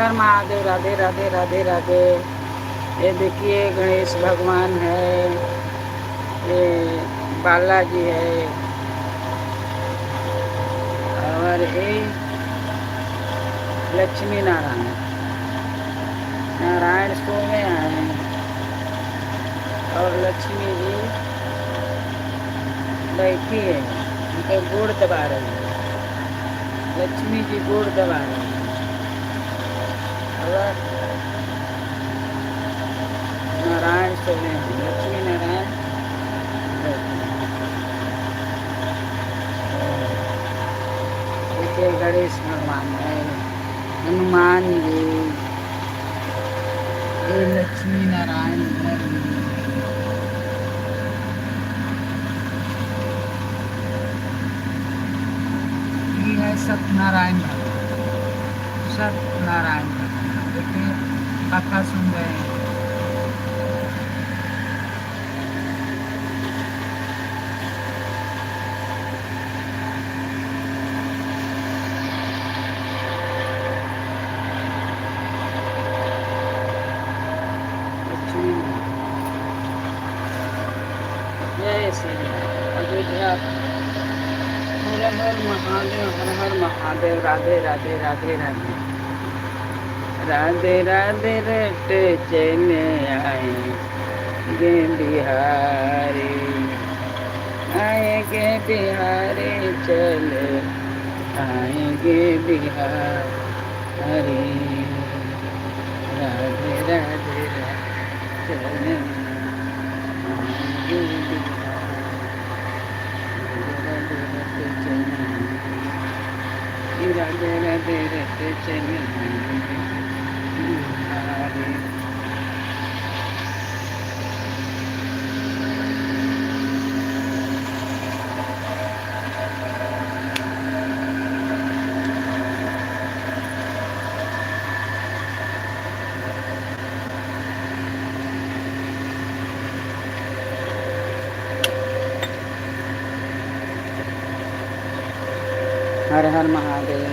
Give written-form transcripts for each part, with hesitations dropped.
हर महादेव, राधे राधे राधे राधे। ये देखिए गणेश भगवान है, ये बालाजी है और ये लक्ष्मी नारायण नारायण सोए हैं और लक्ष्मी जी बैठी है, उनके गोड़ दबा रही है। लक्ष्मी जी गोड़ दबा रही है और नारायण सोए हैं, लक्ष्मी नारायण बैठे हैं। देखिए गणेश भगवान है, हनुमान जी, ये लक्ष्मी नारायण है। ये है सत्यनारायण भगवान, सत्यनारायण भगवान। देखिए कथा सुन रहे हैं। लक्ष्मी जय श्री राम। अयोध्या, हर हर महादेव, हर हर महादेव, राधे राधे राधे राधे राधे राधे रट चले आएंगे बिहारी, आएंगे बिहारी, चले आएंगे बिहारी, राधे राधे राधे चले आएंगे बिहारी, राधे राधे चले राधे राधे रट चले आएंगे बिहारी। हर हर महादेव।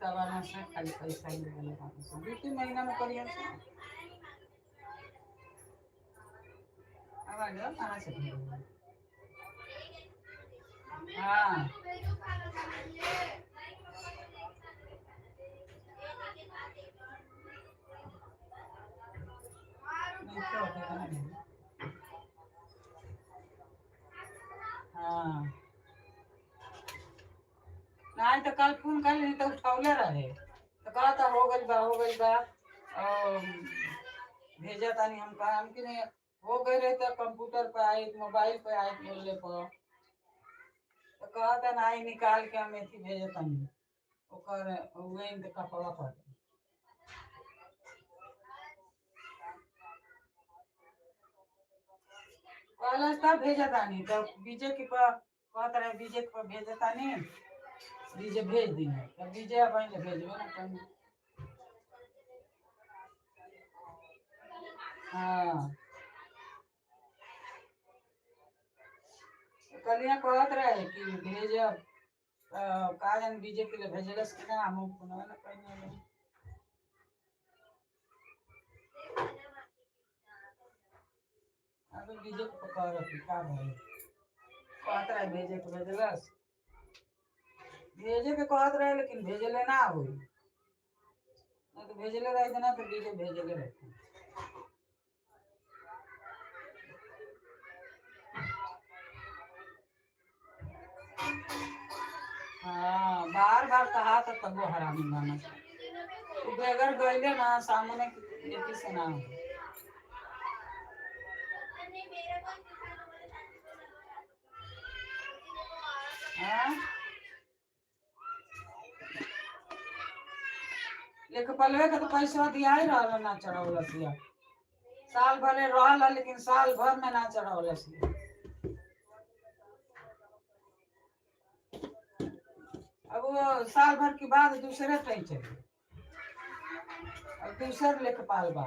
कुत्ता बाना से खाली पैसा ही लेवले बाना से। 2-3 महीना में करियन से। आवाज कहाँ से भेजो? हाँ नहीं तो होता है ना। हाँ नहीं तो कल फोन कर ली तो उठौले रहे तो कहता हो गइल बा, हो गइल बा। और भेजा तानी हम कहा हम कि नहीं हो गई रहे तो कंप्यूटर पे आई मोबाइल पे आई बोलने पर तो कहता नहीं निकाल के हम एथी भेजे तानी ओकर उहे तो कपड़ा पर। कहला तब भेजा तानी तो बीजे के पर कहत रहे बीजे के पर भेजे तानी बीजे भेज दी तब बीजे अब आइले भेजबे ना कहीं। हाँ कलिया कहत रहे कि भेजब का जाने बीजे के लिए भेजलस कि ना हम फोनवा ना कहीं हमें। अब बीजे के पकड़ रखी का भाई कहत रहे भेजे के भेजलस भेजे के कहत रहे लेकिन भेजले ना होई ना तो भेजले रहे ना तो बीजे भेजले रहते। हाँ बार बार कहा था तब वो हरामी बना वो बगैर गईले ना सामने एथी से ना हो। हाँ लेकिन पलवे के तो पैसा दिया ही रहल ना चढ़ौलस या साल भरे रहल लेकिन साल भर में ना चढ़ौलस। अब वो साल भर के बाद दूसरे कहीं चले अब दूसर लेखपाल बा।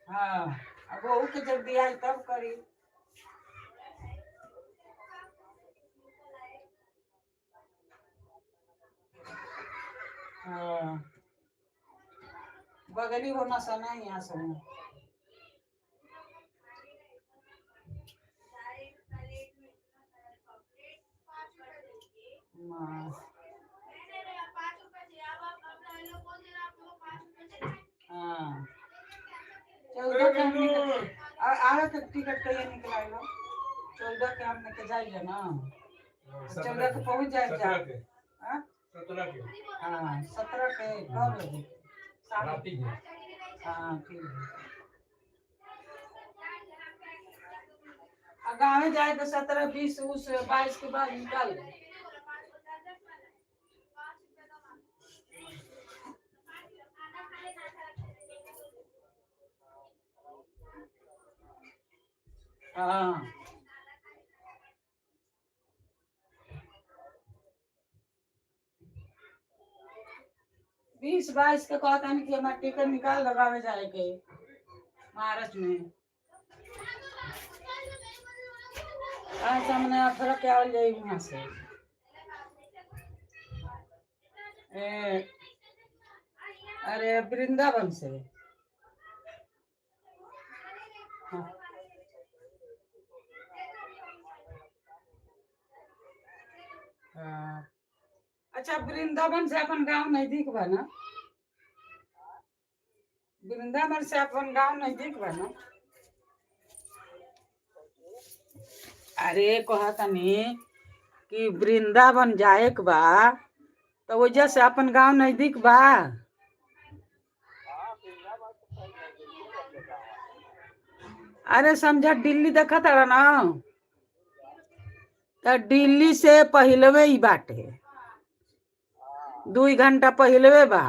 हाँ अब वो के जब दिया तब करी। हाँ बगली होना सना यहाँ से हो। हाँ 14 के हमने आवे के टिकट कहिया निकलाइलो 14 के हमने के जाइले ना 14 के पहुंच जाए जा। हाँ 17 के। हाँ 17 के कब बजे रात के। हाँ ठीक है। गाँव जाए तो 17, 20, उस 22 के बाद निकाल ले। हाँ 20-22 के कहता नहीं कि हमारा टिकट निकाल लगावे जाए के महाराष्ट्र में। आज हमने 18 के आवल जाए वहाँ से। ए, अरे वृंदावन से। हाँ हाँ। अच्छा वृंदावन से अपन गांव नजदीक बा ना? वृंदावन से अपन गांव नजदीक बा ना? अरे कहतनी कि वृंदावन जाए के बा तो वजह से अपन गांव नजदीक बा। अरे समझा दिल्ली देखा था ना तो दिल्ली से पहलवे ही बाटे 2 घंटा पहलवे बा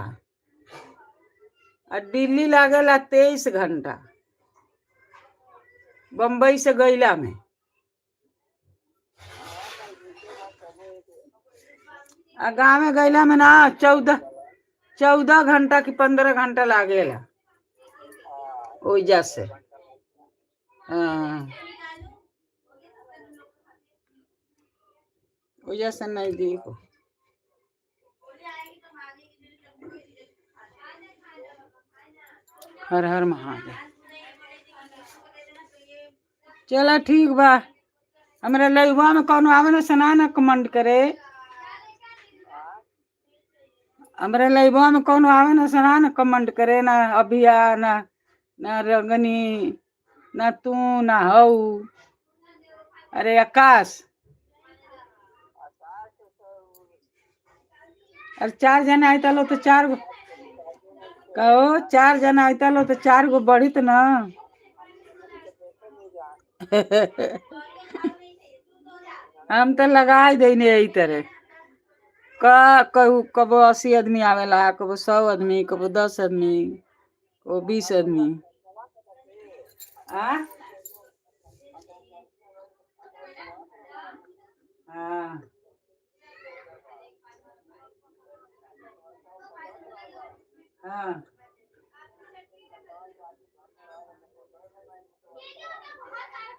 और दिल्ली लागेला 23 घंटा बम्बई से गईला में। आ गाँव में गईला में ना 14 घंटा की 15 घंटा लागेला ओइजा से। हाँ ओइजा से नजदीक। हर हर महादेव। चला ठीक बा। हमरा लइवा में कौनो आवे ना सना ना कमेंट करे। हमरा लइवा में कौनो आवे ना सना ना कमेंट करे, ना अभिया ना ना रंगनी ना तू ना हऊ। अरे आकाश, अरे चार जना आइता लो तो चार गो कहो, चार जना आइता लो तो चार गो बढ़ित ना। हम तो लगाई देने यही तरह का कहू, कबो 80 आदमी आवेला, कबो 100 आदमी, कबो 10 आदमी, कबो 20 आदमी। आ हाँ हाँ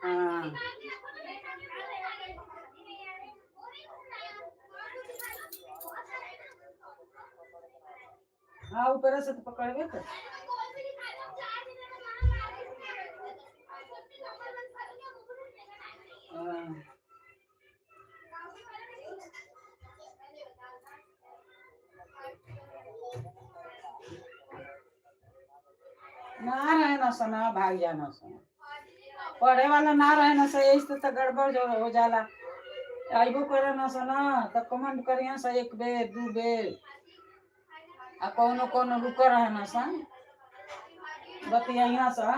हाँ हाँ, ऊपर से तो पकड़बे कर। हाँ ना रहे ना सना भाग जाना सना, पढ़े वाला ना रहे ना से यही से तो गड़बड़ जो हो जाला। आइबो करे ना सना तो कमेंट करिया से एक बेर दू बेर, आ कौनो कौनो रुक रहे ना सन बतिया सा,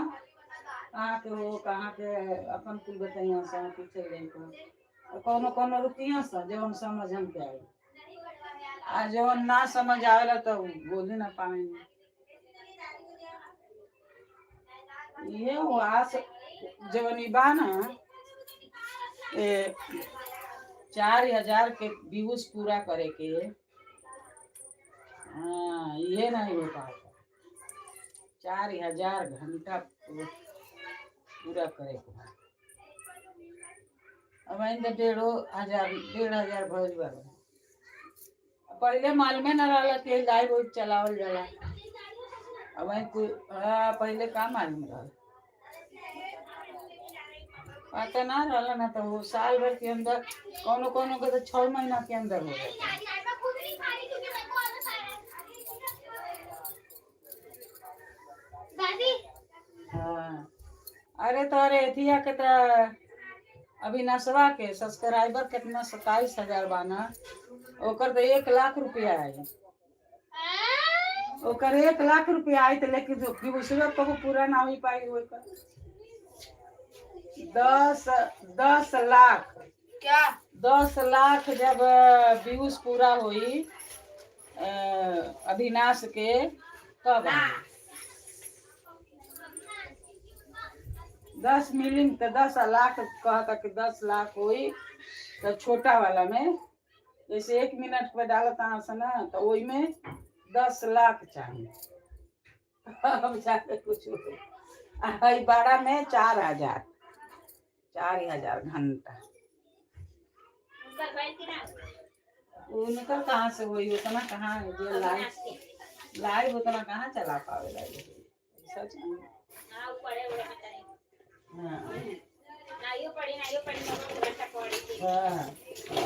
कहाँ के हो कहाँ के अपन कुल बतैया सा पूछे जाई को। कौनो कौनो रुकिया सा जवन समझ हम के आवे, आ जवन ना समझ आवेला तो बोली ना पावे। ये वो आस जवन ई बा ना ए 4000 के व्यूज पूरा करे के, हाँ ये नहीं हो पाता। 4000 घंटा पूरा करे के बा। अब आइन तो 1500 1500 भइल बा। पहले मालूमे न रहला कि लाइव उइव चलावल जाला। अब आइन कोई हाँ पहले का मालूम रहल, पता ना रहला ना, तो वो साल भर के अंदर कोनो कोनो के तो 6 महीना के अंदर हो जाता। हाँ अरे तो अरे एथिया के तो अविनाशवा के सब्सक्राइबर कितना 27,000 बाना, ओकर तो 1 लाख रुपया आई, ओकर 1 लाख रुपया आई तो, लेकिन उसमें कबो पूरा ना हो पाई। ओकर 10 लाख क्या 10 लाख जब व्यूज पूरा हुई अविनाश के तब आई। 10 मिलियन तो 10 लाख कहता कि 10 लाख हुई तो छोटा वाला में जैसे 1 मिनट पे डालता है ना तो वही में 10 लाख चाहिए। अब जाके कुछ हो बड़ा में 4000 4000 घंटा उनकर कहाँ से हुई उतना, कहाँ जो लाइव लाइव उतना कहाँ चला पावेला सच में। हाँ हाँ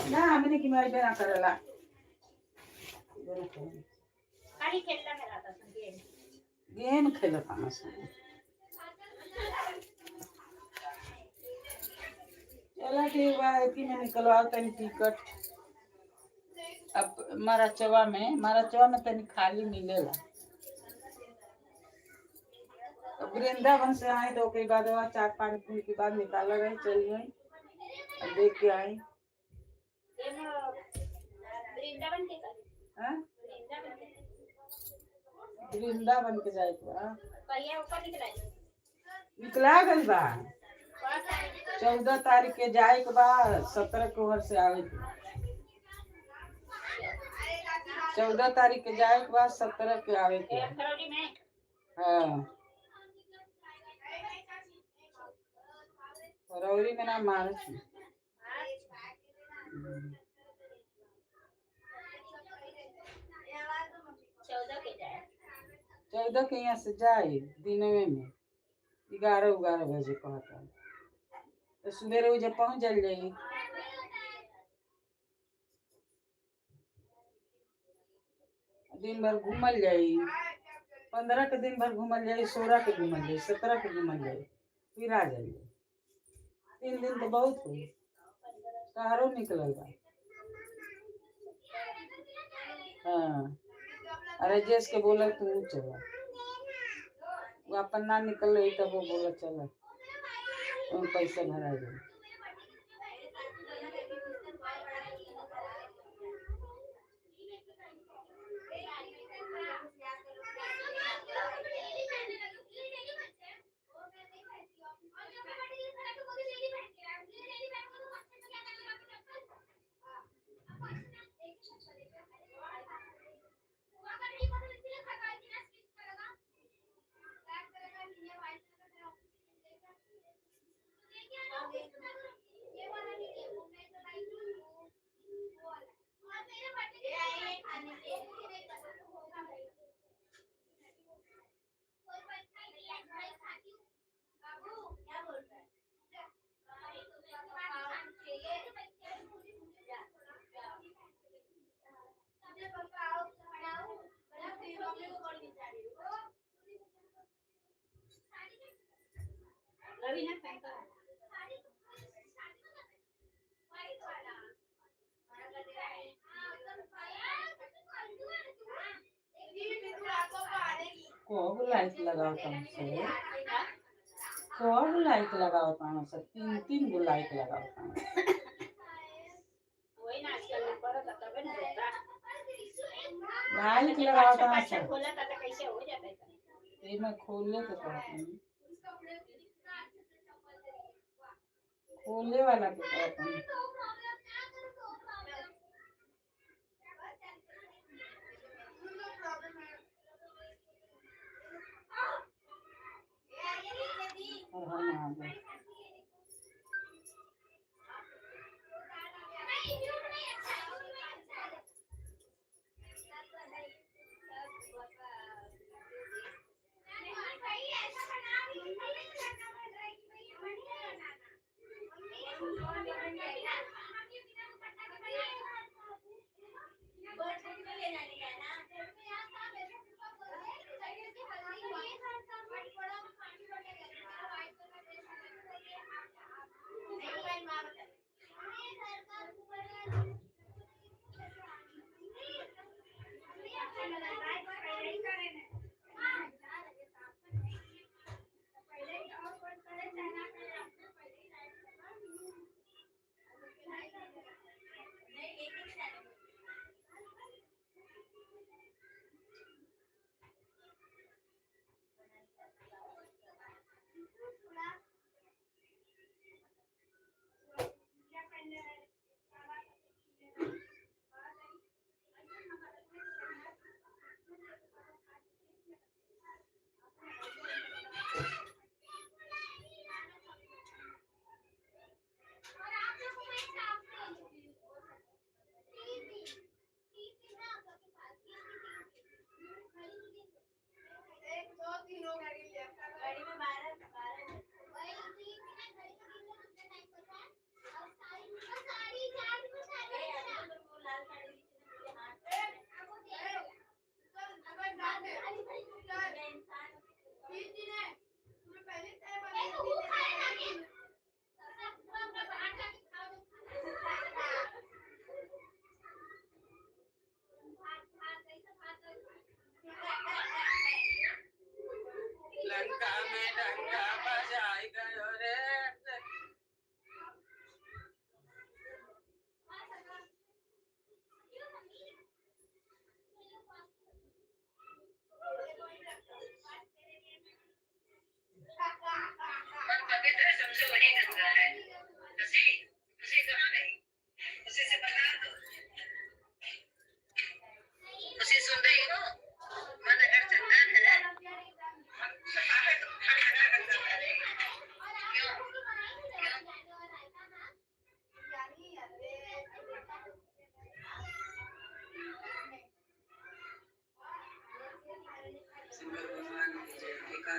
ना हमने की मारी बेना करेला गेम खेलत हन सन। चला ठीक बा, एथी में निकलवाओ तनी टिकट। अब मराचवा में तनी खाली मिलेला। तो वृंदावन से आए तो ओकरे बाद वहाँ 4-5 दिन के बाद निकाला रहे, चल गई अब देख के आई। हाँ? वृंदावन के जाए के बा, निकला गइल बा 14 तारीख के जाए के बा, 17 के घर से आवे के। 14 तारीख के जाए के बाद 17 के आवे के। हाँ फरवरी में ना मार्च में। 14 के यहाँ से जाए दिनवे में 11-11 बजे कहता। तो सुबेरे उजे पहुँच जाइल जाई। दिन भर घूमल जाई। 15 के दिन भर घूमल जाई, 16 के घूमल जाई, 17 के घूमल जाई, फिर आ जाइल जाई। 3 दिन तो बहुत हुई। शहरों निकलल बा। हाँ, अरे जैस के बोला तू चला, वो अपन ना निकल रही तब वो बोला चला, उन पैसा भरा जाए। कब लाइट लगाओ तुमसे, कब लाइट लगाओ तुमसे, 3-3 गो लाइट लगाओ तुम। वही ना आजकल में पड़त तबे न होता। लाइट लगाओ पाछा तुमसे। खोला था कैसे हो जाता है। ये मैं खोलने के कहती हूँ, खोलने वाला के कहती हूँ। और हम आ गए।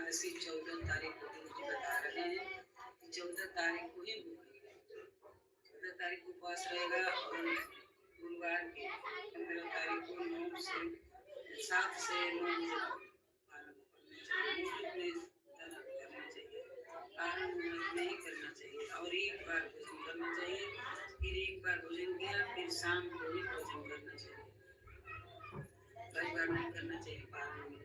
एकादशी 14 तारीख को गुरु जी बता रहे हैं कि 14 तारीख को ही भूखेंगे। 14 तारीख को उपवास रहेगा और गुरुवार के 15 तारीख को 9 से 7 से 9 बजे तक पारण करना चाहिए। मुहूर्त में करना चाहिए, पारण मुहूर्त में ही करना चाहिए और एक बार भोजन करना चाहिए, फिर एक बार भोजन किया फिर शाम को भी भोजन करना चाहिए, कई बार नहीं करना चाहिए पारण में।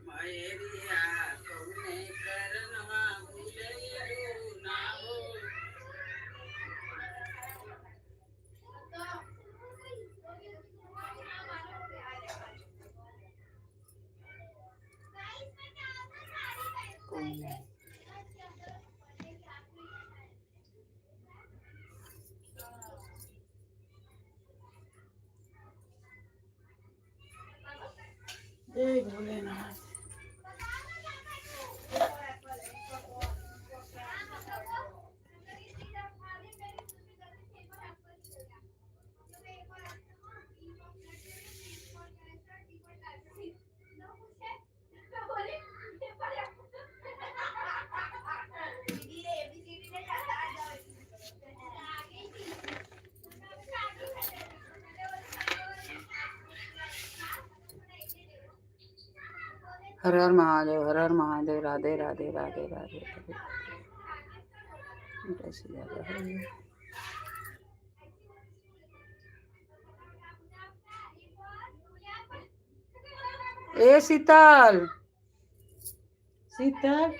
मयरिया कौने करनवा भूलैलू ना हो। जय भोलेनाथ। हर हर महादेव, हर हर महादेव, राधे राधे, राधे राधे राधे। कैसे ज्यादा है ये? ए शीतल, शीतल,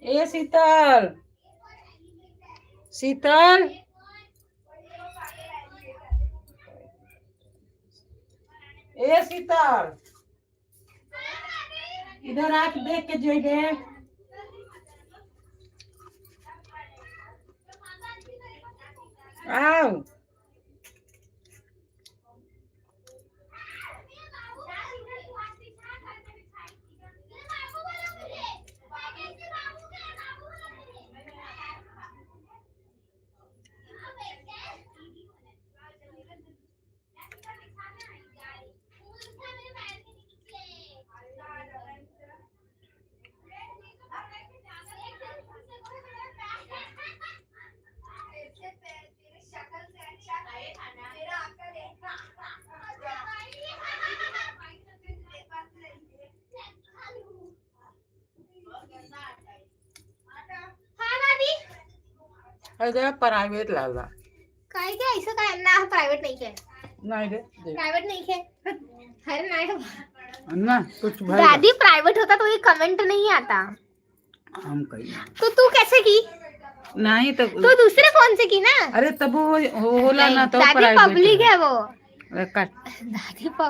ए शीतल, शीतल, ए शीतल, इधर आके देख के जाइए। आओ। हाँ दादी। अरे प्राइवेट लाला। काय काय ऐसा काय ना, प्राइवेट नहीं है। नहीं रे दे। प्राइवेट नहीं है, अरे नहीं। ना कुछ भाई। दादी, प्राइवेट होता तो ये कमेंट नहीं आता। हम कहीं तो तू कैसे की? नहीं तो। तू दूसरे फोन से की ना। अरे तब वो होला ना तो दादी, प्राइवेट पब्लिक है वो। अरे काट। दादी, पब्लिक।